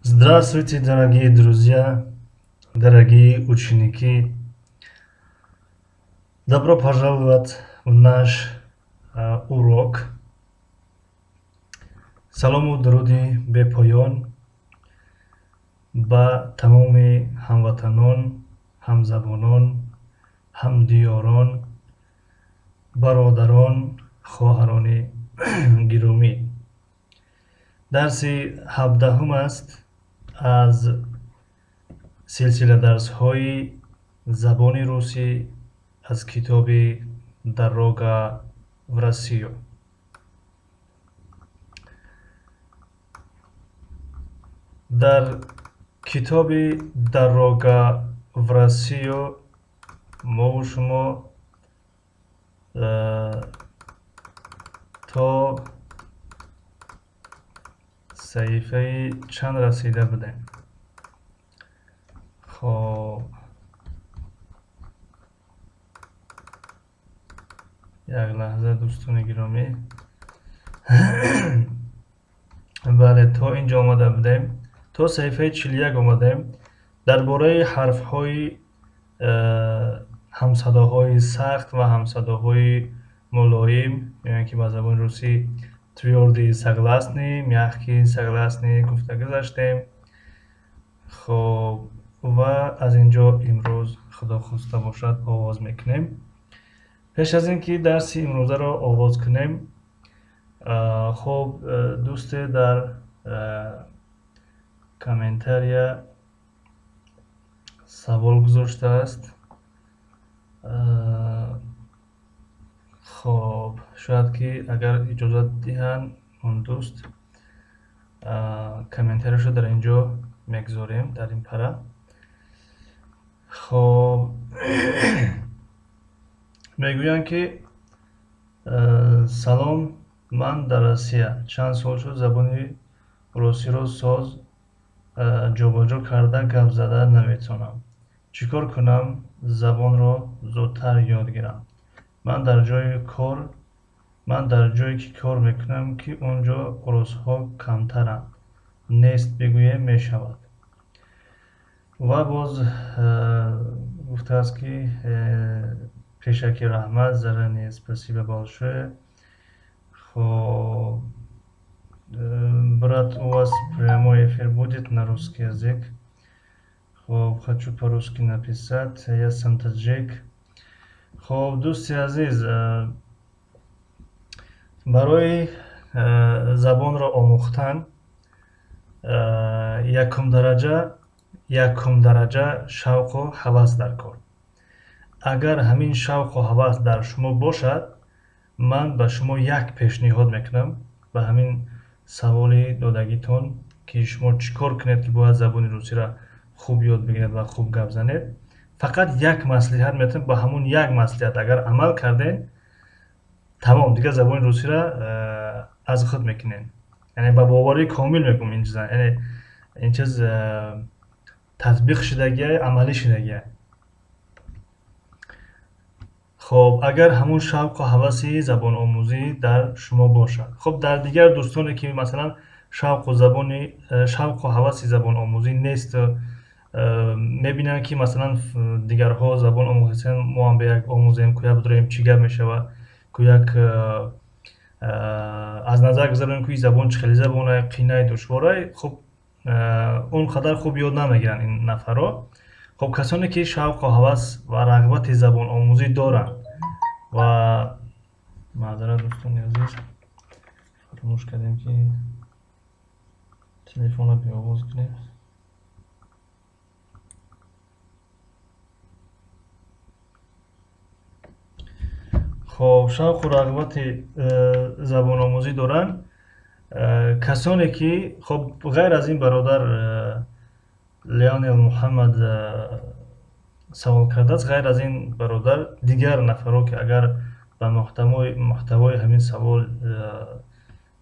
Здравствуйте, дорогие друзья, дорогие ученики! Добро пожаловать в наш урок. Салому дуруди бепоён ба тамоми ҳамватанон, ҳамзабонон, ҳамдиёрон, бародарон, хоҳарони гиромӣ. Дарси 17-ум аст аз силсила дарсҳои забони русӣ аз китоби «Дорога в Россию». Дар китоби «Дорога в Россию» мову шумо то саҳифаи чанд расида будем? Хоб, як лаҳза, дӯстони гиромӣ. Бале, то ин ҷо омада будем, то саҳифаи 41 омадем. Дар бораи ҳарфҳои ҳамсадоҳои сахт ва ҳамсадоҳои мулоим, ё ин ки ба забони русӣ твёрдые согласные, мягкие согласные гуфта гузаштем. Хоб, ва аз ин ҷо имрӯз, худо хоста бошад, оғоз мекунем. Пеш аз ин ки дарси имрӯзаро оғоз кунем, хоб, дӯсте дар комментария савол гузоштааст. Хоб, шояд ки агар иҷозат диҳанд он дӯст, комментарияшро дар ин ҷо мегузорем, дар ин пара. Хоб, мегӯянд ки салом, ман дар Россия чанд сол шуд, забони русиро соз ҷобаҷо карда гап зада наметавонам. Чӣ кор кунам забонро зудтар ёд гирам? Ман дар ҷое ки кор мекунам, ки он ҷо русҳо камтаранд, нест бигӯем мешавад. Ва боз гуфтааст ки пешакӣ раҳмат, заранее спасибо большое. Хоб, брат, у вас прямой эфир будет на русский язык? Хоб, хочу по-русски написать, я сам таджик. Хоб, дӯсти азиз, барои забонро омӯхтан якум дараҷа шавқу ҳавас дар кор. Агар ҳамин шавқу ҳавас дар шумо бошад, ман ба шумо як пешниҳод мекунам ба ҳамин саволи додагитон, ки шумо чӣ кор кунед, ки бояд забони русиро хуб ёд бигиред ва хуб гап занед. Фақат як маслиҳат метавонед. Ба ҳамун як маслиҳат агар амал кардем, тамом, дигар забони русиро аз худ мекунед. Яъне ба боварии комил мегӯм ин чиза, яъне ин чиз татбиқ шудагия, амалӣ шудагия. Хоб, агар ҳамун шавқу ҳаваси забономӯзӣ дар шумо бошад. Хоб, дар дигар дӯстоне ки масалан шавқу ҳаваси забономӯзӣ нест, мебинанд ки масалан дигарҳо забон омӯхтасанд, мо ҳам як омӯзем, ку як бидорем чӣ гап мешавад, ку як аз назар гузаронем, ку ин забон чӣ хеле забонае, қийнае, душворае. Хуб, он қадар хуб ёд намегиранд ин нафарҳо. Хоб, касоне ки шавқу ҳавас ва рағбати забономӯзӣ доранд ва маъзарат, дӯстони азиз, фаромӯш кардем ки телефонро беовоз кунем. Хоб, шавқу рағбати забономӯзӣ доранд касоне ки, хоб, ғайр аз ин бародар Леонел Муҳаммад савол кардааст, ғайр аз ин бародар дигар нафарҳо ки агар ба муҳтавои ҳамин савол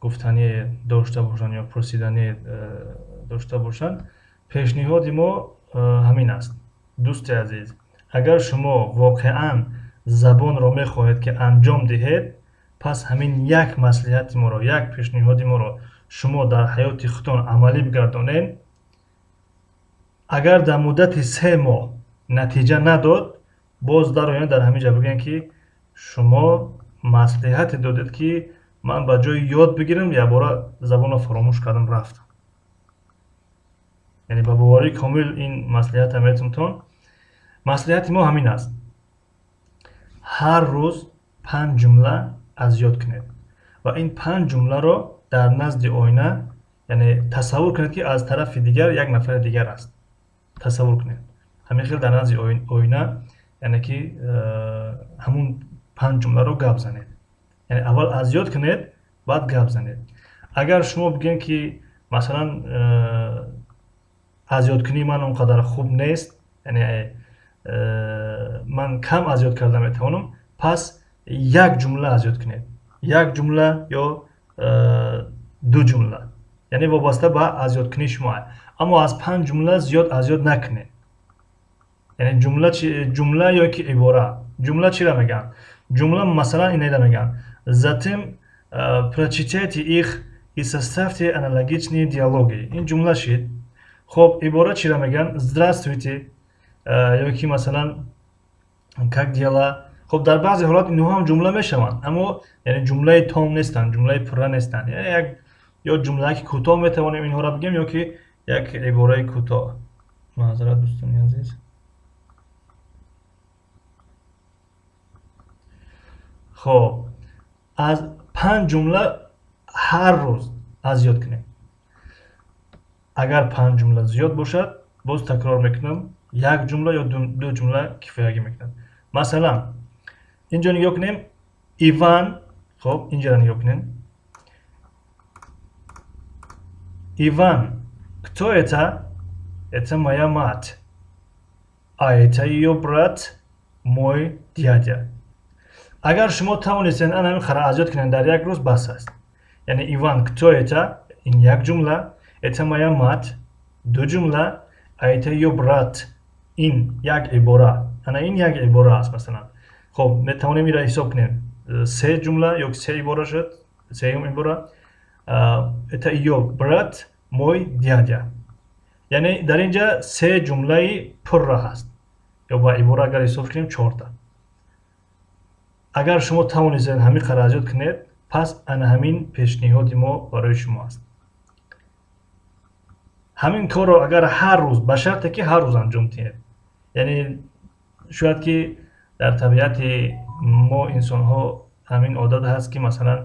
гуфтанӣ дошта бошанд ё пурсиданӣ дошта бошанд, пешниҳоди мо ҳамин аст. Дӯсти азиз, агар шумо воқеан забонро мехоҳед ки анҷом диҳед, пас ҳамин як маслиҳати моро, як пешниҳоди моро шумо дар ҳаёти худтон амалӣ бигардонед. Агар дар муддати 3 моҳ натиҷа надод, боз дароянд дар ҳамин ҷо бигӯянд, ки шумо маслиҳате додед, ки ман ба ҷои ёд бигирам, якбора забонро фаромӯш кардам, рафтам. Яъне ба боварии комил ин маслиҳата метумтон. Маслиҳати мо ҳамин аст: ҳар рӯз 5 ҷумла аз ёд кунед ва ин 5 ҷумларо дар назди оина, яъне тасаввур кунед, ки аз тарафи дигар як нафари дигар аст. Тасаввур кунед. Ҳамин хел дар назди оина, яъне ки ҳамун 5 ҷумларо гап занед. Яъне аввал аз ёд кунед, баъд гап занед. Агар шумо бигӯед, ки масалан аз ёдкунии ман он қадар хуб нест, яъне ман кам аз ёд карда метавонам, пас як ҷумла аз ёд кунед. Як ҷумла ё 2 ҷумла. Яъне вобаста ба аз ёдкунии шумо. Аммо аз 5 ҷумла зиёд аз ёд накунед. Яъне ҷумла ҷумла ё ки ибора. Ҷумла чиро мегӯянд? Ҷумла масалан инеро мегӯянд: затем прочитайте их и составьте аналогичные диалоги. Ин ҷумла шид. Хоб, ибора чиро мегӯянд? Здравствуйте ё ки масалан как дела. Хоб, дар баъзе ҳолат инҳо ҳам ҷумла мешаванд, аммо яъне ҷумлаи том нестанд, ҷумлаи пурра нестанд. Яъне як ё ҷумлаки кӯтоҳ метавонем инҳоро бигӯем, ё ки як ибораи кӯтоҳ. Маъзарат, дӯстони азиз. Хоб, аз 5 ҷумла ҳар рӯз аз ёд кунем. Агар 5 ҷумла зиёд бошад, боз такрор мекунам, як ҷумла ё 2 ҷумла кифоягӣ мекунад. Масалан, инҷо нигоҳ кунем, Иван, хоб, инҷоро нигоҳ кунем. Иван, кто это? Это моя мать. А это её брат, мой дядя. Агар шумо тавонистед ана ҳамин хара аз ёд кунед дар як рӯз, бас аст. Яъне Иван, кто это? Ин як ҷумла, это моя мать, 2 ҷумла, а это её брат, ин як ибора. Ана ин як ибора аст масалан. Хоб, метавонем инро ҳисоб кунем. 3 ҷумла ё 3 ибора шуд, сеюм ибора. Это её брат, мой дядя. Яъне дар инҷа 3 ҷумлаи пурра ҳаст. Ё ба ибора агар ҳисоб кунем 4. Агар шумо тавонистед ҳамин қадр аз ёд кунед, пас ана ҳамин пешниҳоди мо барои шумо аст. Ҳамин корро агар ҳар рӯз, ба шарте ки ҳар рӯз анҷом диҳед. Яъне шояд ки дар табиати мо инсонҳо ҳамин одат ҳаст, ки масалан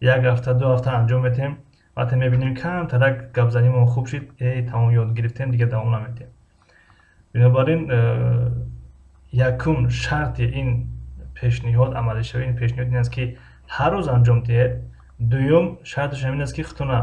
як ҳафта, 2 ҳафта анҷом медиҳем, вақте мебинем камтарак гапзанимон хуб шид, тамом ёд гирифтем, дигар давом намедиҳем. Бинобар ин якум шарти ин пешниҳод, амалишавии ин пешниҳод ин аст, ки ҳар рӯз анҷом диҳед. Дуюм шарташ ҳамин аст, ки худтонро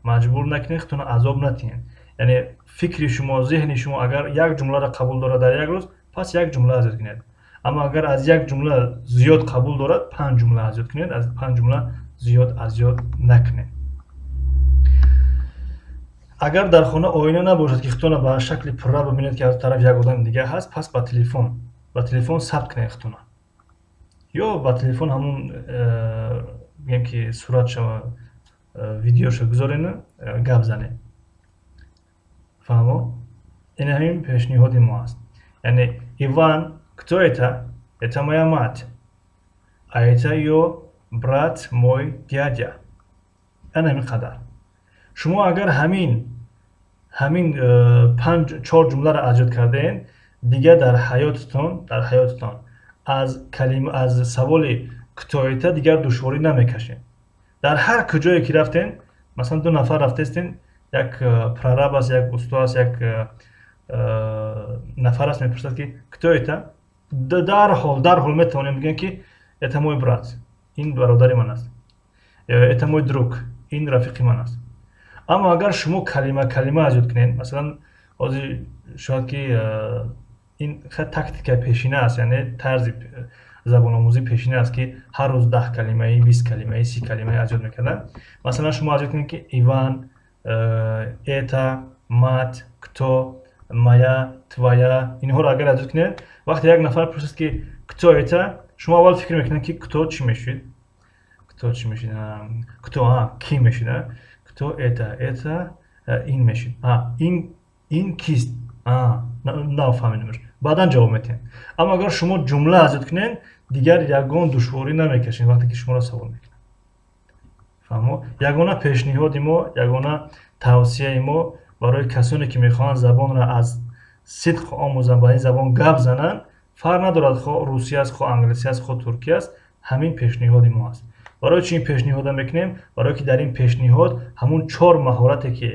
маҷбур накунед, худтонро азоб надиҳед. Яъне фикри шумо, зеҳни шумо агар як ҷумларо қабул дорад дар як рӯз, пас як ҷумла аз ёд кунед. Аммо агар аз як ҷумла зиёд қабул дорад, 5 ҷумла аз ёд кунед, аз 5 ҷумла зиёд аз ёд накунед. Агар дар хона оина набошад, ки худтонро ба шакли пурра бибинед, ки аз тараф як одами дигар ҳаст, пас ба телефон сабт кунед худтонро. Ё ба телефон ҳамун бигем ки суратша, видеоша гузорен, гап занед. Фаҳмо? Ин ҳамин пешниҳоди мо аст. Яъне Иван, кто это? Это моя мать. А это её брат, мой дядя. Ана ҳамин қадар. Шумо агар ҳамин 5-4 ҷумларо аз ёд кардаед, дигар дар ҳаётатон аз калима, аз саволи кто это дигар душворӣ намекашед. Дар ҳар куҷое ки рафтен, масалан 2 нафар рафтестен, як прораб аст, як усто аст, як нафар аст, мепурсад, ки кто это? Дарҳол метавонем бигӯем, ки это мой брат, ин бародари ман аст, это мой друг, ин рафиқи ман аст. Аммо агар шумо калима калима аз ёд кунед, масалан ҳозир шояд ки ин тактикаи пешина аст, яъне тарзи забономӯзӣ пешина аст, ки ҳар рӯз 10 калимаи, 20 калимаи, 30 калимаи аз ёд мекарданд. Масалан шумо аз ёд кунед, ки Иван, это, мать, кто, моя, твоя, инҳоро агар аз ёд кунед, вақте як нафар пурсад, ки кто это, шумо аввал фикр мекунед, ки кто чӣ мешуд, кто чӣ мешуд, кто, ки мешуд, кто это, это ин мешуд, ин кист. Нафаҳмидимш, баъдан ҷавоб метиҳем. Аммо агар шумо ҷумла аз ёд кунед, дигар ягон душворӣ намекашед, вақте ки шуморо савол мекунад. Фаҳмо? Ягона пешниҳоди мо, ягона тавсияи мо барои касоне ки мехоҳанд забонро аз сидқ омӯзанд, ба ин забон гап зананд, фарқ надорад, хо русӣ аст, хо англисӣ аст, хо туркӣ аст, ҳамин пешниҳоди мо аст. Барои чӣ ин пешниҳода мекунем? Барое ки дар ин пешниҳод ҳамун чор маҳорате ки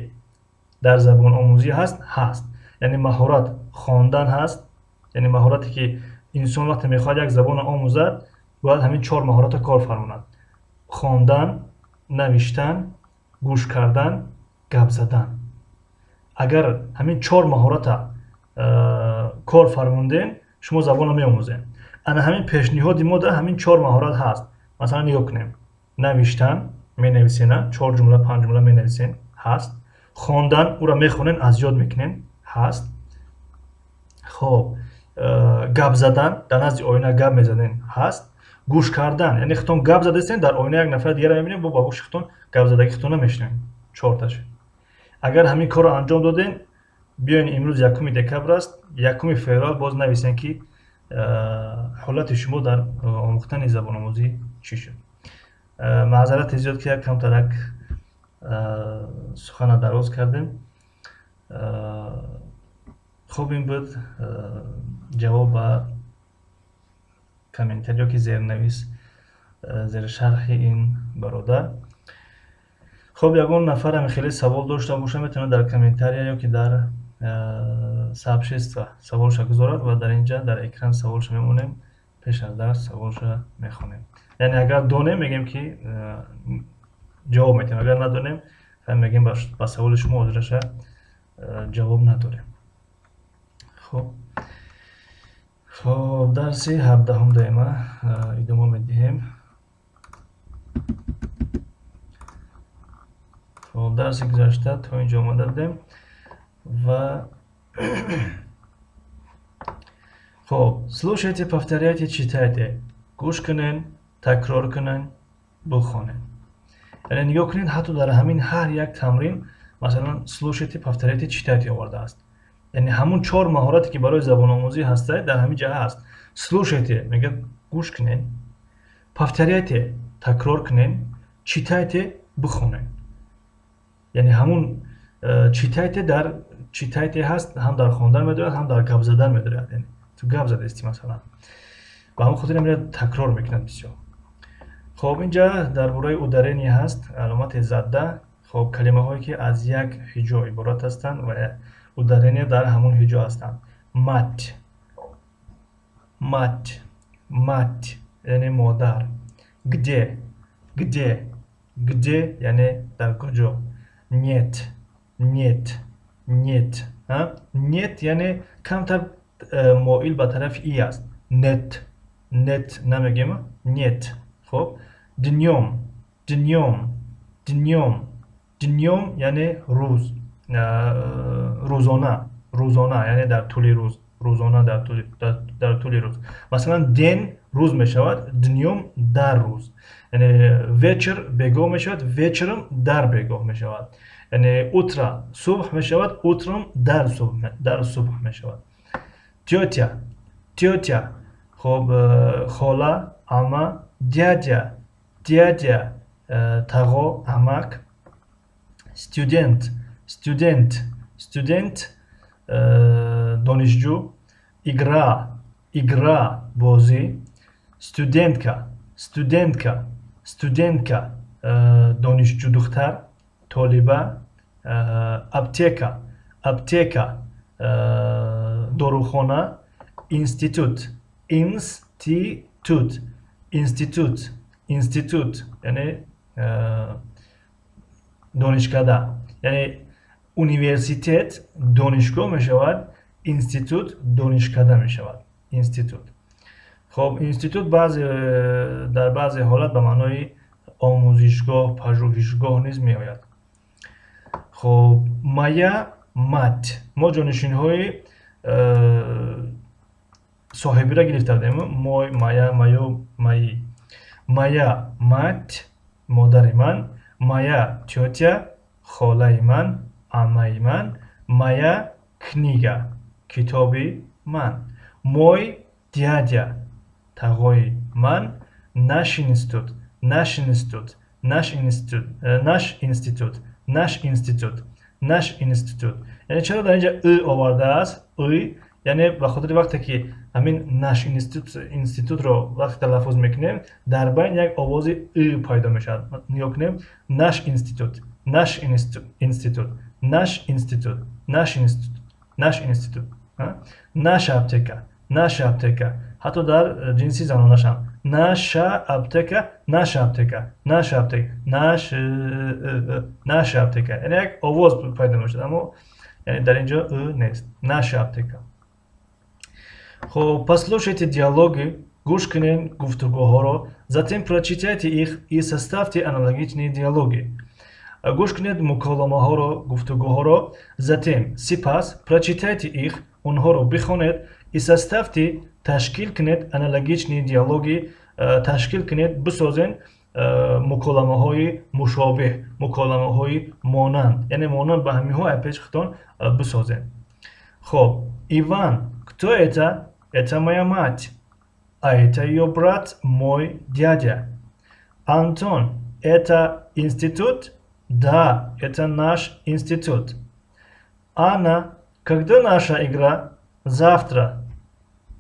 дар забономӯзӣ ҳаст, ҳаст. Яъне маҳорат хондан ҳаст, яъне маҳорате ки инсон вақте мехоҳад як забонро омӯзад, бояд ҳамин чор маҳоратро кор фармонад: хондан, навиштан, гӯш кардан, гап задан. Агар ҳамин чор маҳората кор фармондем, шумо забонро меомӯзем. Ана ҳамин пешниҳоди мо дар ҳамин чор маҳорат ҳаст. Масалан, нигоҳ кунем: навиштан, менависена, чор ҷумла, панҷ ҷумла менависен, ҳаст. Хондан, ӯро мехонен, аз ёд мекунен, ҳаст. Хоб, гап задан, дар назди оина гап мезанен, ҳаст. Гӯш кардан, яъне худтон гап задастен, дар оина як нафари дигарро мебинем, бо ба гӯши худтон гапзадагии худтонро мешунавем. Чорташ. Агар ҳамин корро анҷом додем, биёен, имрӯз 1 декабр аст, 1 феврал боз нависем, ки ҳолати шумо дар омӯхтани забономӯзӣ чӣ шуд. Маъзарати зиёд, ки як камтарак сухана дароз кардем. Хуб, ин буд ҷавоб ба комментарий ё ки зернавис, зершарҳи ин бародар. Хуб, ягон нафарам хеле савол дошта боша, метавонад дар комментария ё ки дар сообщество саволша гузорад ва дар инҷа дар экран саволша мемонем, пеш аз дарс саволша мехонем. Яъне агар донем, мегӯем ки ҷавоб метиҳем, агар надонем, мегӯем ба саволи шумо ҳозираша ҷавоб надорем. Хуб, дарси 17-ум доима идома медиҳем. Хуб, дарси гузашта то инҷо омада будем ва хуб, слушайте, повторяйте, читайте. Гӯш кунен, такрор кунен, бухонед. Яъне нигоҳ кунед, ҳатто дар ҳамин ҳар як тамрин, масалан, слушайте, повторяйте, читайте овардааст. Яъне ҳамун чор маҳорате ки барои забономӯзӣ ҳастад, дар ҳамин ҷа ҳаст. Слушайте мегӯяд, гӯш кунед, повторяйте, такрор кунед, читайте, бихонед. Яъне ҳамун читайте дар читайте ҳаст, ҳам дар хондан медорад, ҳам дар гап задан медорад. Яъне ту гап задаисти, масалан, ба ҳамон хотир меяд, такрор мекунад бисёр. Хоб, инҷа дар бораи ударение ҳаст, аломати зада. Хоб, калимаҳое ки аз як ҳиҷо иборат ҳастанд ва ударение дар ҳамон ҳиҷо ҳастанд. Мать, мать, мать, яъне модар. Где, где, где, яъне дар куҷо. Нет, нет, нет. Нет, яъне камтар моил ба тарафи и аст. Нет, нет намегӯем, нет. Хоб, днём, днём, днём, днём, яъне рӯз, рӯзона, рӯзона, яъне дар тӯли рӯз, рӯзона, дар тӯли рӯз. Масалан, день рӯз мешавад, днём дар рӯз. Яъне вечер бегоҳ мешавад, вечером дар бегоҳ мешавад. Яъне утро субҳ мешавад, утром дар субҳ мешавад. Тётя, тётя, хоб, хола, ама. Дядя, дядя, тағо, амак. Студент, студент, студент, донишҷӯ. Игра, игра, бозӣ. Студентка, студентка, студентка, донишҷӯ духтар, толиба. Аптека, аптека, дорухона. Институт, институт, институт, институт, яъне донишкада. Яъне университет донишгоҳ мешавад, институт донишкада мешавад, институт. Хоб, институт баъзе дар баъзе ҳолат ба маънои омӯзишгоҳ, пажӯҳишгоҳ низ меояд. Хоб, моя мать. Мо ҷонишинҳои соҳибиро гирифта будем: мой, моя, моё, мои. Моя мать, модари ман. Моя тётя, холаи ман, аммаи ман. Моя книга. Китоби ман. Мой дядя, тағои ман. Наш институт, наш институт, наш институт, наш институт, наш институт, наш институт. Яъне чаро дар инҷа ы овардааст? Ы, яъне ба хотири вақте ки ҳамин наш институт, институтро вақте талаффуз мекунем, дар байн як овози ы пайдо мешавад. Нигоҳ кунем: наш институт, наш институт, наш институт, наш институт, наш институт, наша аптека, наша аптека. Ҳатто дар ҷинси занонашам: наша аптека, наша аптека, наша аптека, наш, наша аптека. Яъне як овоз пайдо мешавад, аммо яъне дар ин ҷо ы нест. Наша аптека. Хоб, послушайте диалоги, гӯш кунед гуфтугӯҳоро, затем прочитайте их и составьте аналогичные диалоги. Гӯш кунед муколамаҳоро, гуфтугӯҳоро, затем, сипас, прочитайте их, онҳоро бихонед, и составьте, ташкил кунед, аналогичные диалоги, ташкил кунед, бисозен муколамаҳои мушобеҳ, муколамаҳои монанд, яъне монанд ба ҳаминҳо аз пеши худтон бисозен. Хоб, Иван: кто это? Это моя мать. А это её брат, мой дядя. Антон: это институт? Да, это наш институт. Анна: когда наша игра? Завтра,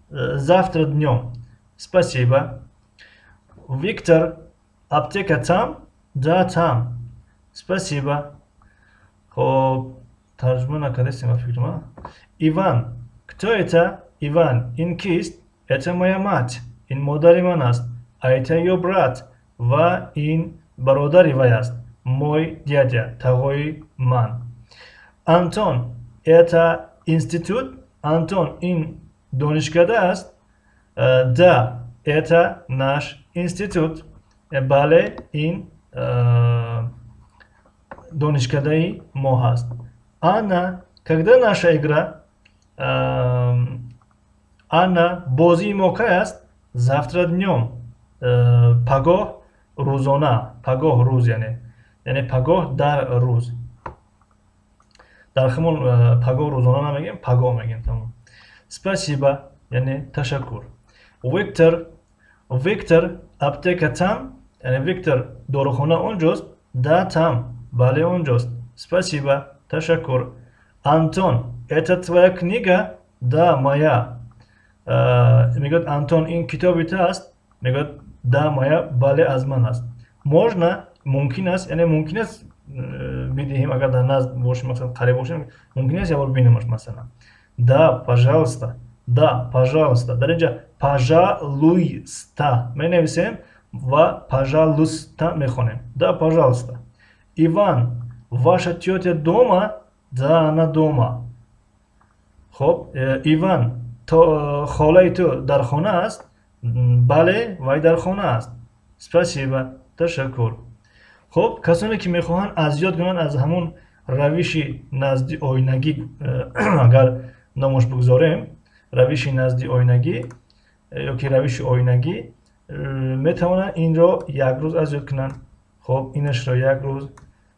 завтра днем. Спасибо. Виктор: аптека там? Да, там. Спасибо. Хоб, тарҷума накардастем, ба фикрам. Иван: кто это? Иван, ин кист? Это моя мать, ин модари ман аст. А это её брат, ва ин бародари вай аст, мой дядя, тағои ман. Антон: это институт? Антон, ин донишкада аст? Да, это наш институт, бале, ин донишкадаи мо ҳаст. Анна: когда наша игра? Анна, бозии мо кай аст? Завтра днём, пагоҳ рӯзона, пагоҳ рӯз, яъне пагоҳ дар рӯз. Дар химон пагоҳ рӯзона намегем, пагоҳ мегем, тамом. Спасибо, яъне ташаккур. Виктор: Виктор, аптека там? Яъне, Виктор, дорухона онҷост? Да, там, бале, онҷост. Спасибо, ташаккур. Антон: это твоя книга? Да, моя. Мегӯяд: Антон, ин китоби ту аст? Мегӯяд: да, моя, бале, аз ман аст. Можно, мумкин аст, яъне мумкин аст бидиҳем, агар дар назд бошем, масалан, қариб бошем, мумкин аст ябор бинемаш, масалан? Да, пожалуйста. Да, пожалуйста. Дар инҷа пожалуйста менависем ва пожалуйста мехонем. Да, пожалуйста. Иван: ваша тётя дома? Да, она дома. Хоб, Иван, холаи ту дар хона аст? Бале, вай дар хона аст. Спасибо, ташаккур. Хоб, касоне ки мехоҳанд аз ёд кунанд, аз ҳамун равиши назди оинагӣ, агар номош бигзорем равиши назди оинагӣ ёки равиши оинагӣ, метавонанд инро як рӯз аз ёд кунанд. Хоб, инашро як рӯз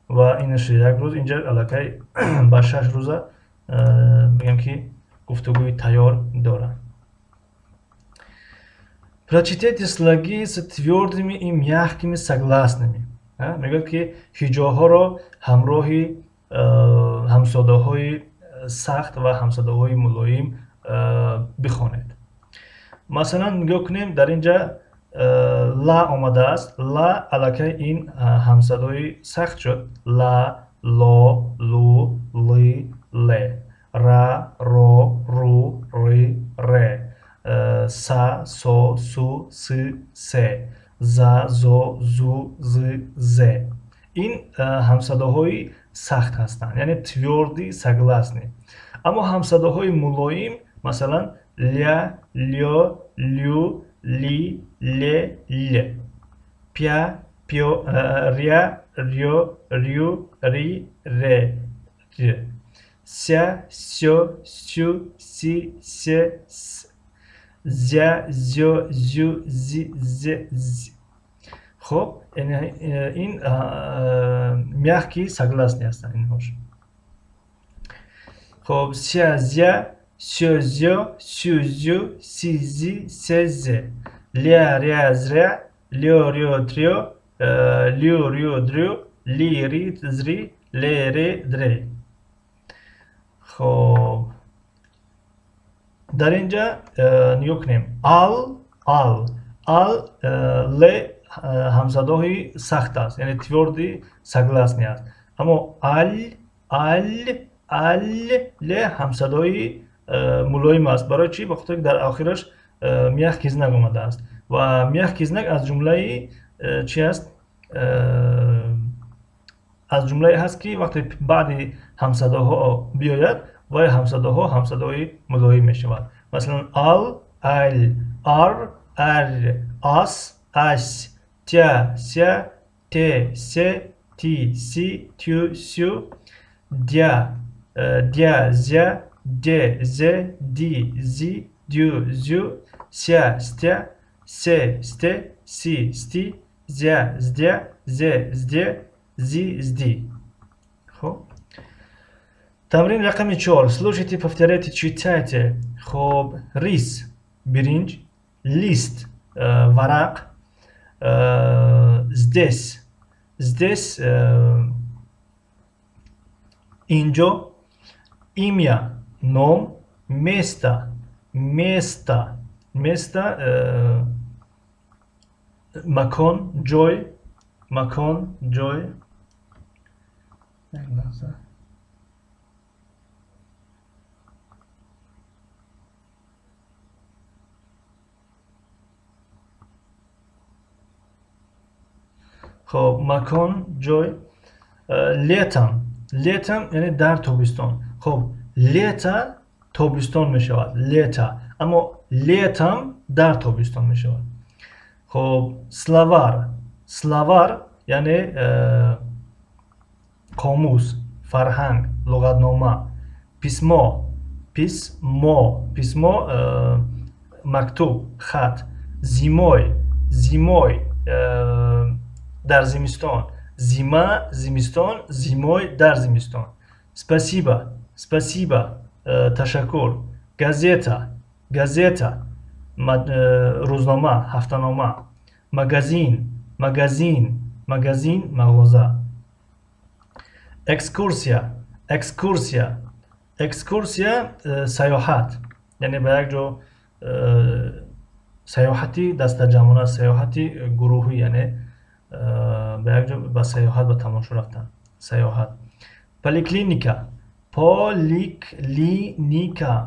ва инашро як рӯз, инҷа аллакай ба 6 рӯза мегӯям, ки гуфтугӯи тайёр доранд. Прочитайте слоги с твёрдыми и мягкими согласными. Мегӯяд, ки ҳиҷоҳоро ҳамроҳи ҳамсадоҳои сахт ва ҳамсадоҳои мулоим бихонед. Масалан, нигоҳ кунем, дар ин ҷа ла омадааст. Ла аллакай ин ҳамсадои сахт шуд: ла, ло, лу, ли, ле, ра, ро, ру, ри, ре, са, со, су, си, се, за, зо, зу, зи, зе. Ин ҳамсадоҳои сахт ҳастанд, яъне твёрдый согласный. Аммо ҳамсадоҳои мулоим, масалан, ля, лё, лю, ли, ле, л, пя, пё, ря, рё, рю, ри, ре, р, ся, сё, сю, си, се, с, зя, зё, зю, зи, зе, з. Хоб, ин мягкий согласный ҳастанд инҳош. Хоб, ся, зя, сё, зё, сю, зю, си, зи, се, зе. Ля, ря, зря, лё, рё, трё, лю, рю, дрю, ли, ри, зри, ле, ре, дре. Хоб, дар ин ҷа нигоҳ кунем. Ал, ал, ал, ле ҳамсадои сахт аст, яъне твёрдый согласный аст. Аммо аль, аль, аль, ле ҳамсадои мулоим аст. Барои чӣ? Ба хотире ки дар охираш мягкий знак омадааст ва мягкий знак аз ҷумлаи чӣ аст? Аз ҷумлае ҳаст, ки вақте баъди ҳамсадоҳо биёяд, вай ҳамсадоҳо ҳамсадои мулоим мешавад. Масалан, ал, аль, ар, ар, ас, ась, тя, ся, те, се, ти, си, тю, сю, дя, дя, зя, де, зе, ди, зи, дю, зю, ся, стя, се, сте, си, сти, зя, здя, зе, зде, зи, зди. Хоб, тамрин рақами 4. Слушайте, повторяйте, читайте. Хоб, рис биринҷ, лист варақ, здесь, здесь инҷо, имя ном, место, место, место макон, ҷой, макон, ҷой. Як лаҳза. Хоб, макон, ҷой. Летом, летом яъне дар тобистон. Хоб, лето тобистон мешавад, лето, аммо летом дар тобистон мешавад. Хоб, словарь, словарь яъне қомус, фарҳанг, луғатнома. Письмо, письмо, письмо мактуб, хат. Зимой, зимой дар зимистон. Зима зимистон, зимой дар зимистон. Спасибо, спасибо ташаккур. Газета, газета рӯзнома, ҳафтанома. Магазин, магазин, магазин мағоза. Экскурсия, экскурсия, экскурсия сайёҳат, яъне ба як ҷо сайёҳати дастаҷамъона, сайёҳати гурӯҳӣ, яъне ба як ҷо ба сайёҳат, ба тамошо рафтан, сайёҳат. Поликлиника, поликлиника,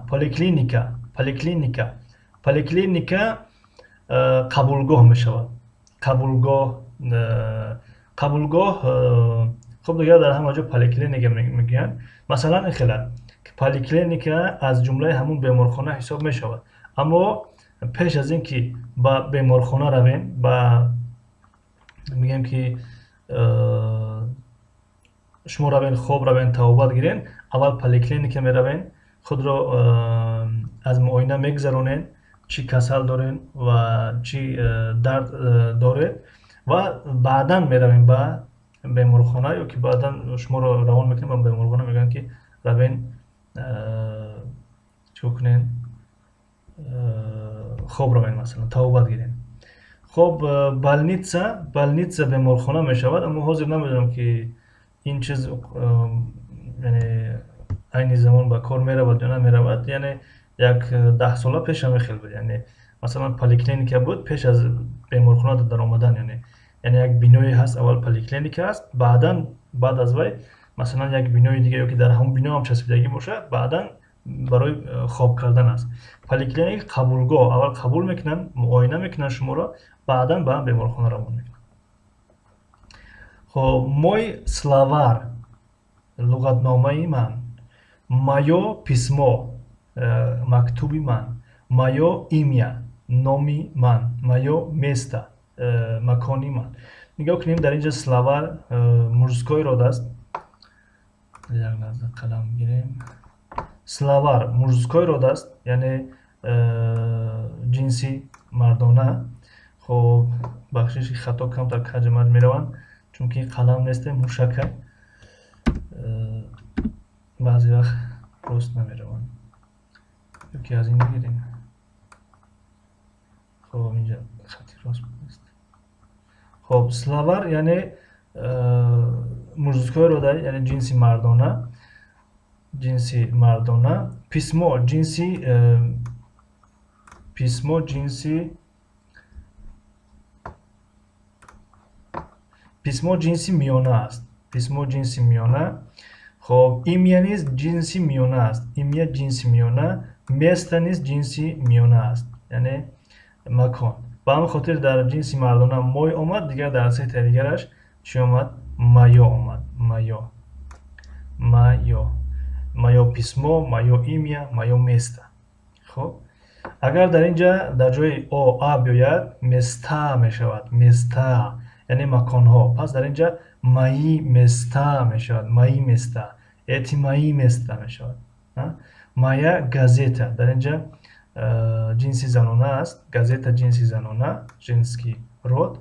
поликлиника, поликлиника, поликлиника қабулгоҳ мешавад. Қабулгоҳ, қабулгоҳ. Хуб, дигар дар ҳама ҷо поликлиника мегӯянд. Масалан, ин хела поликлиника аз ҷумлаи ҳамун беморхона ҳисоб мешавад, аммо пеш аз ин ки ба беморхона равем, ба мегӯем ки шумо равен, хоб равен, табобат гирен, аввал поликлиника меравен, худро аз муоина мегузаронен, чӣ касал дорен ва чӣ дард доред, ва баъдан меравем ба беморхона ё ки баъдан шуморо равон мекунем ба беморхона, мегӯянд ки равен, чикор кунен, хоб равен, масалан, табобат гирен. Хоб, больница, больница беморхона мешавад, аммо ҳозир намедонам, ки ин чиз яъне айни замон ба кор меравад ё намеравад. Яъне як 10 сола пеш ҳамин хел буд, яъне масалан поликлиника буд пеш аз беморхона даромадан, яъне як биное ҳаст, аввал поликлиника аст, баъдан баъд аз вай масалан як бинои дига ё ки дар ҳамон бино ҳам часпидагӣ бошад, баъдан барои хоб кардан аст. Поликлиника қабулгоҳ, аввал қабул мекунанд, муоина мекунанд шуморо, баъдан ба беморхона равон мекунанд. Хоб, мой словарь луғатномаи ман, моё письмо мактуби ман, моё имя номи ман, моё место макони ман. Нигоҳ кунем, дар инҷа словарь мужской род аст. Як лаҳза, қалам гирем. Словарь мужской род аст, яъне ҷинси мардона. Хоб, бахшиши, хато камтар каҷамаҷ мераванд, чунки қалам нестем, мушака, баъзе вақт рост намераванд. Ки аз ин бигирем. Хоб, инҷа хати рост аст. Хоб, словарь, яъне мужской рода, яъне ҷинси мардона, ҷинси мардона. Письмо ҷинси, письмо ҷинси, письмо ҷинси миёна аст. Письмо ҷинси миёна. Хоб, имя низ ҷинси миёна аст. Имя ҷинси миёна. Место низ ҷинси миёна аст, яъне макон. Ба ҳамин хотир дар ҷинси мардона мой омад, дигар дар сетаи дигараш чӣ омад? Моё омад. Моё, моё, моё письмо, моё имя, моё место. Хоб, агар дар инҷа дар ҷои о а биёяд, места мешавад. Места яъне маконҳо. Пас дар инҷа мои места мешавад. Мои места, эти мои места мешавад. Моя газета дар инҷа ҷинси занона аст. Газета ҷинси занона, женский род.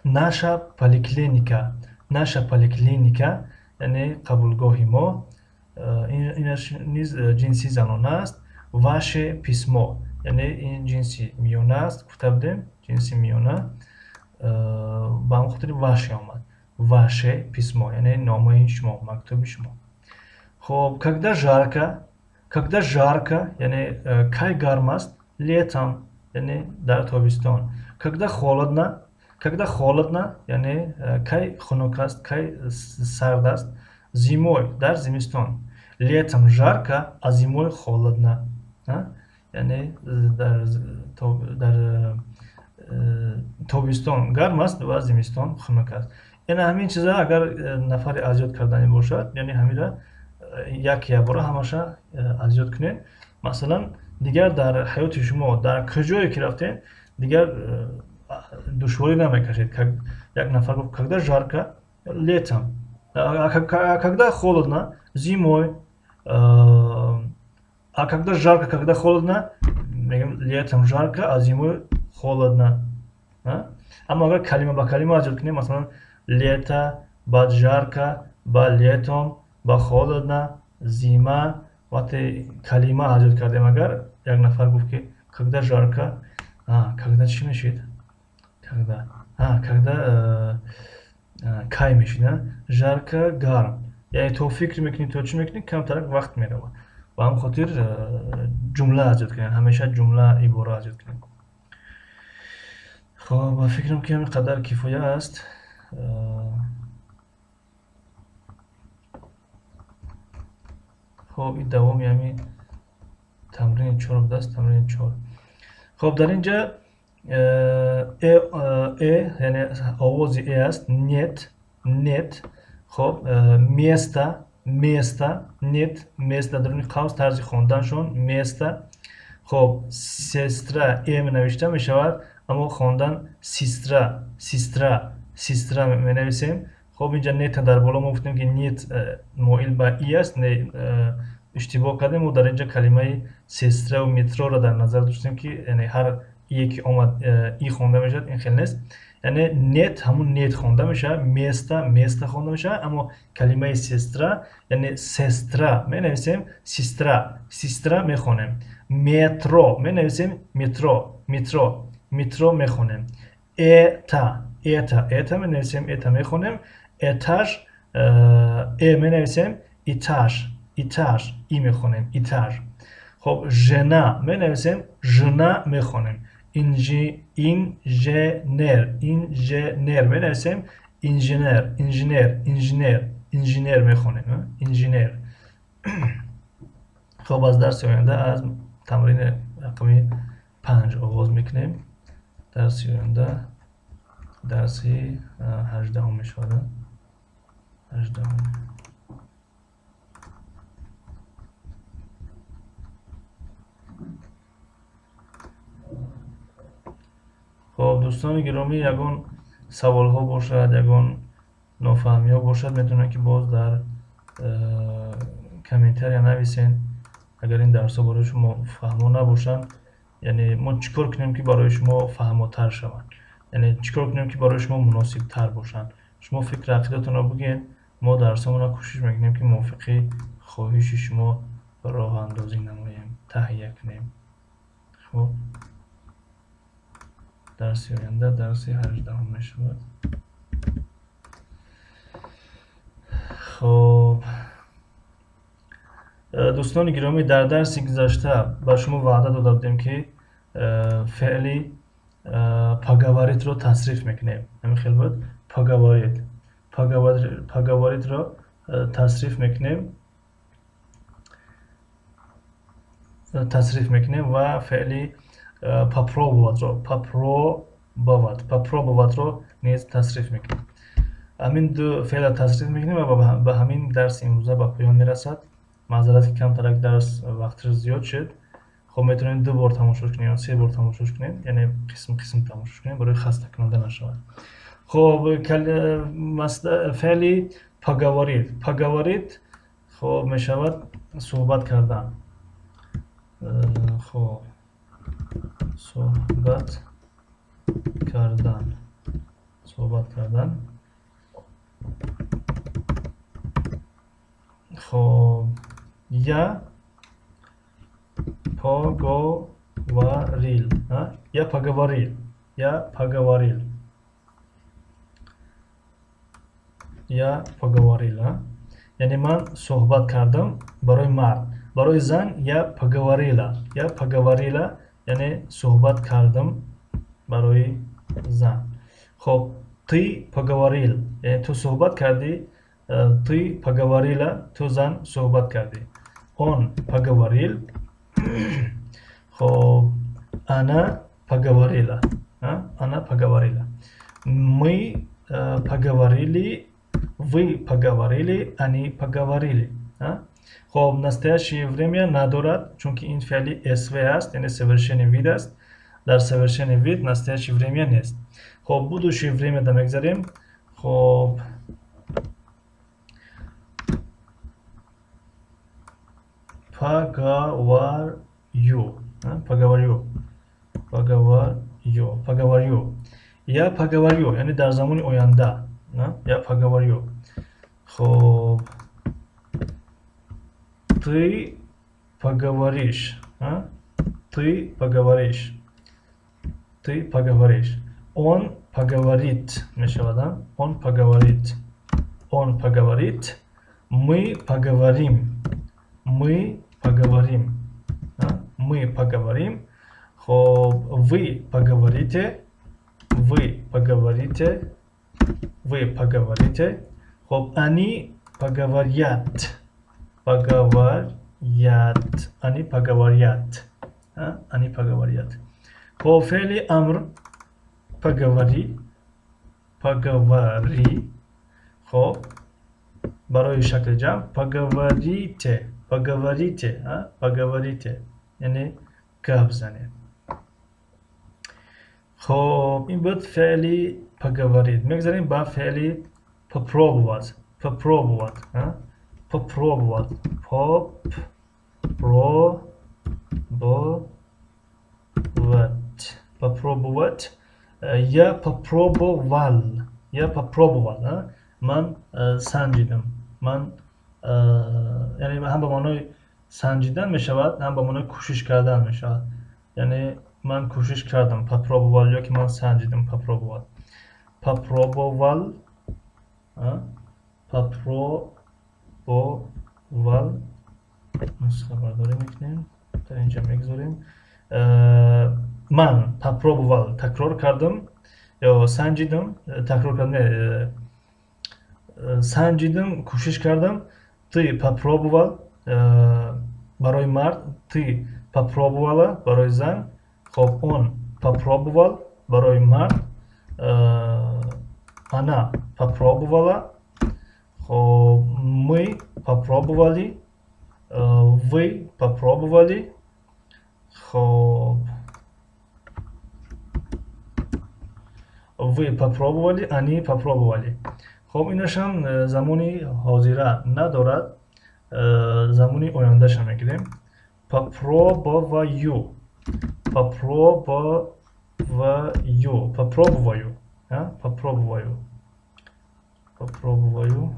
Наша поликлиника, наша поликлиника яъне қабулгоҳи мо, инаш низ ҷинси занона аст. Ваше письмо яъне ин ҷинси миёна аст, гуфта будем, ҷинси миёна. Ба ҳамин хотир ваше омад. Ваше письмо яъне номаи шумо, мактуби шумо. Хоб, когда жарко, когда жарко яъне кай гарм аст? Летом, яъне дар тобистон. Когда холодно, когда холодно яъне кай хунук аст, кай сард аст? Зимой, дар зимистон. Летом жарко, а зимой холодно. Яъне дар тобистон гарм аст ва зимистон хунук аст. Яъне ҳамин чиза агар нафаре аз ёд карданӣ бошад, яъне ҳамира як якбора ҳамаша аз ёд кунед. Масалан, дигар дар ҳаёти шумо дар куҷое ки рафтед, дигар душворӣ намекашед. Як нафар гуфт: когда жарко? Летом. А когда холодно? Зимой. А когда жарко, когда холодно? Мегӯем: летом жарко, а зимой холодно. Аммо агар калима ба калима аз ёд кунем, масалан, лето, баъд жарко, баъд летом, ба холодно, зима, вақте калима аз ёд кардем, агар як нафар гуфт ки когда жарко, когда чӣ мешид? Когда, когда кай мешид? Жарко гарм. Яъне то фикр мекунӣ, то чӣ мекунӣ, камтарак вақт меравад. Ба ҳамин хотир ҷумла аз ёд кунед, ҳамеша ҷумла, ибора аз ёд кунед. Хоб, ба фикрам ки ҳамин қадар кифоя аст. Хоб, ин давоми ҳамин тамрини чор будааст, тамрини чор. Хоб, дар инҷа э, э, яъне овози э аст. Нет, нет. Хоб, место, место, нет, место, дар даруни қавс тарзи хонданшон место. Хоб, сестра э навишта мешавад, аммо хондан систра, систра, систра менависем. Хоб, инҷа нет дар боло мо гуфтем ки нет моил ба и аст, не, иштибоҳ кардем. Мо дар инҷа калимаи сестраву метроро дар назар доштем, ки яъне ҳар ие ки омад, и хонда мешавад, ин хел нест. Яъне нет ҳамун нет хонда мешавад, место место хонда мешавад, аммо калимаи сестра, яъне сестра менависем, систра, систра мехонем. Метро менависем, метро, метро, метро мехонем. Это, это, это менависем, это мехонем. Этаж э менависем, этаж, этаж, и мехонем, этаж. Хоб, жена менависем, жена мехонем. Инженер, инженер менависем, инженер, инженер, инженер, инженер мехонем, инженер. Хоб, аз дарси оянда аз тамрини рақами 5 оғоз мекунем. Дарси оянда дарси 18-ум мешавад, 18-ум. Хоб, дӯстони гиромӣ, ягон саволҳо бошад, ягон нофаҳмиҳо бошад, метавонед ки боз дар комментария нависен. Агар ин дарсҳо барои шумо фаҳмо набошанд, яъне мо чӣ кор кунем, ки барои шумо фаҳмотар шаванд, яъне чӣ кор кунем, ки барои шумо муносибтар бошанд, шумо фикри ақидатонро бигӯед, мо дарсҳомонро кӯшиш мекунем, ки мувофиқи хоҳиши шумо Роҳандозӣ намоем, таҳия кунем. Хуб, дарси оянда дарси 18 мешавад. Хуб, дӯстони гиромӣ, дар дарси гузашта ба шумо ваъда дода будем, ки феъли поговоритро тасриф мекунем. Ҳамин хел буд, поговорит, поговоритро тасриф мекунем, тасриф мекунем ва феъли попробоватро, попробовать, попробоватро низ тасриф мекунем. Ҳамин ду феълро тасриф мекунем ва ба ҳамин дарси имрӯза ба поён мерасад. Маъзарат, ки камтарак дарс вақташ зиёд шуд. Хоб, метавонед ду бор тамошо кунед ё се бор тамошо кунед, яъне қисм қисм тамошо кунед, барои хастакунанда нашавад. Хоб, феъли поговорит, поговорит, хоб, мешавад суҳбат кардан. Хоб, суҳбат кардан, суҳбат кардан. Хоб, я поговорил, я поговорил, я поговорил, я поговорил, яъне ман суҳбат кардам барои мард. Барои зан я поговорила, я поговорила, яъне суҳбат кардам барои зан. Хоб, ты поговорил, яъне ту суҳбат кардӣ, ты поговорила, ту зан суҳбат кардӣ. Он поговорил, хоб, она поговорила, она поговорила. Мы поговорили, вы поговорили, они поговорили. Хоб, настоящее время надорад, чунки ин феъли СВ аст, яъне совершенный вид аст. Дар совершенный вид настоящее время нест. Хоб, будущее время да мегзарем. Хоб, поговорю, поговорю, поговорю, поговорю. Я поговорю, яъне дар замони оянда. Я поговорю. Хоб, ты поговоришь, ты поговоришь, ты поговоришь. Он поговорит мешавад, он поговорит, он поговорит. Мы поговорим, мы поговорим, мы поговорим. Хоб, вы поговорите, вы поговорите, вы поговорите. Хоб, они поговорят, поговорят, они поговорят, они поговорят. Хоб, феъли амр поговори, поговори. Хоб, барои шакли ҷамъ поговорите, поговорите, поговорите, яъне гап занед. Хоб, ин буд феъли поговорит. Мегзарем ба феъли попробовать, попробовать, попробовать, попробовать, попробовать. Я попробовал, я попробовал, ман санҷидам. Ман, яъне ҳам ба маънои санҷидан мешавад, ҳам ба маънои кӯшиш кардан мешавад. Яъне ман кӯшиш кардам, попробовал, ё ки ман санҷидам, попробовал, попробовал, попробовал. Нусхабардорӣ мекунем, дар инҷа мегузорем. Ман попробовал, такрор кардам ё санҷидам, такрор кардам, санҷидам, кӯшиш кардам. Ты попробовал барои мард, ты попробовала барои зан. Хоб, он попробовал барои мард, она попробовала. Хоб, мы попробовали, вы попробовали. Хоб, вы попробовали, они попробовали. Хоб, инашам замони ҳозира надорад, замони ояндаша мегирем. Попробоваю, попробоваю, попробоваю, попробоваю, попробоваю.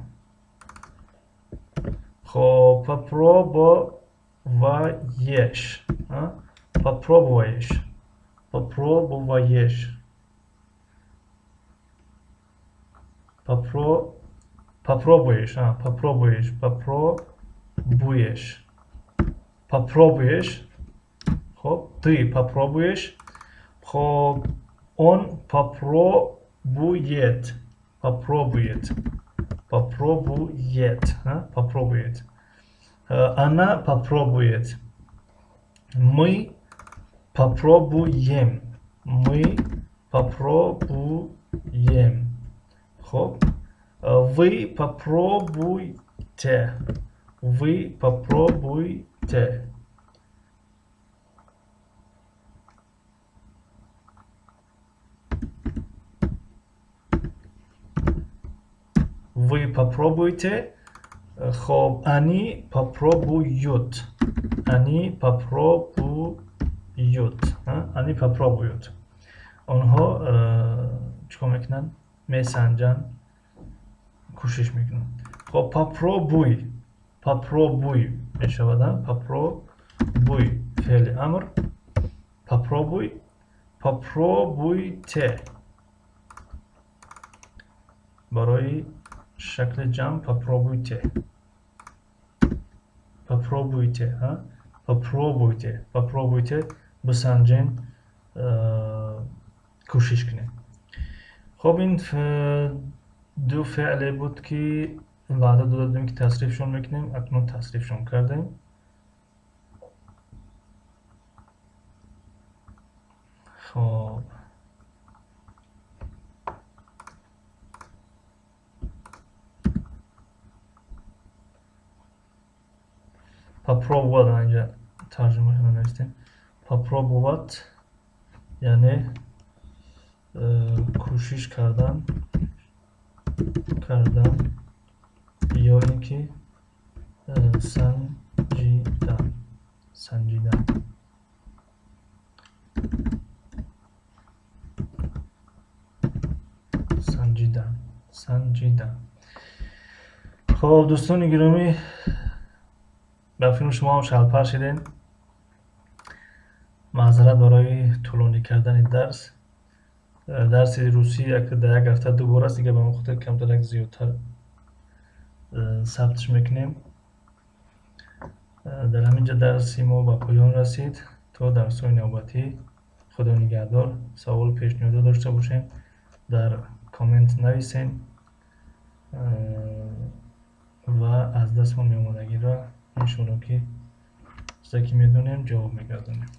Хоб, попробовать, Попробуешь. Попробуешь. Попробуешь. Попробуешь. Попробуешь. Попробуешь. Попробуешь. Хоб, ты попробуешь. Хоб, он попробует. Попробует. Попробует. Попробует. Она попробует. Мы попробуем. Мы попробуем. Хоб. Вы попробуйте. Вы попробуйте. Вы попробуйте. Хоб, они попробуют. Они попробуют. Они попробуют. Онҳо чикор мекунанд? Месанҷанд, кӯшиш мекунанд. Хоб, попробуй. Попробуй мешавад. Попробуй. Феъли амр. Попробуй. Попробуйте. Барои шакли ҷамъ попробуйте. Попробуйте. Попробуйте. Попробуйте. Бисанҷен, кӯшиш кунед. Хоб, ин ду феъле буд, ки ваъда дода будем, ки тасрифшон мекунем. Акнун тасрифшон кардем. Хоб, попробовать инҷа тарҷумаашро навистем. Попробовать яъне кӯшиш кардан ё ин ки санҷидан. Санҷидан. Санҷидан. Санҷидан. Хоб, дӯстони гиромӣ, ба филми шумо ҳам шалпар шидем. Маъзарат барои тӯлонӣ кардани дарс. Дарси русӣ дар як ҳафта ду бор аст, дига ба он хотир камтарак зиёдтар сабтш мекунем. Дар ҳамин ҷо дарси мо ба поён расид. То дарсҳои навбатӣ Худо нигаҳдор. Саволу пешниҳодо дошта бошем, дар коммент нависен ва аз дастмон меомадагиро иншоалло ки чизе ки медонем ҷавоб мегардонем.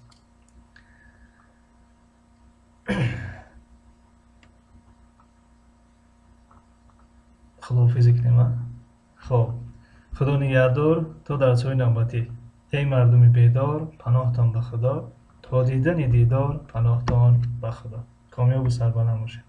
Худоҳофизӣ кунем. Хоб, Худо нигаҳдор то дарсҳои навбатӣ. Эй мардуми бедор, паноҳтон ба Худо, то дидани дидор, паноҳтон ба Худо. Комёбу сарбаланд бошед.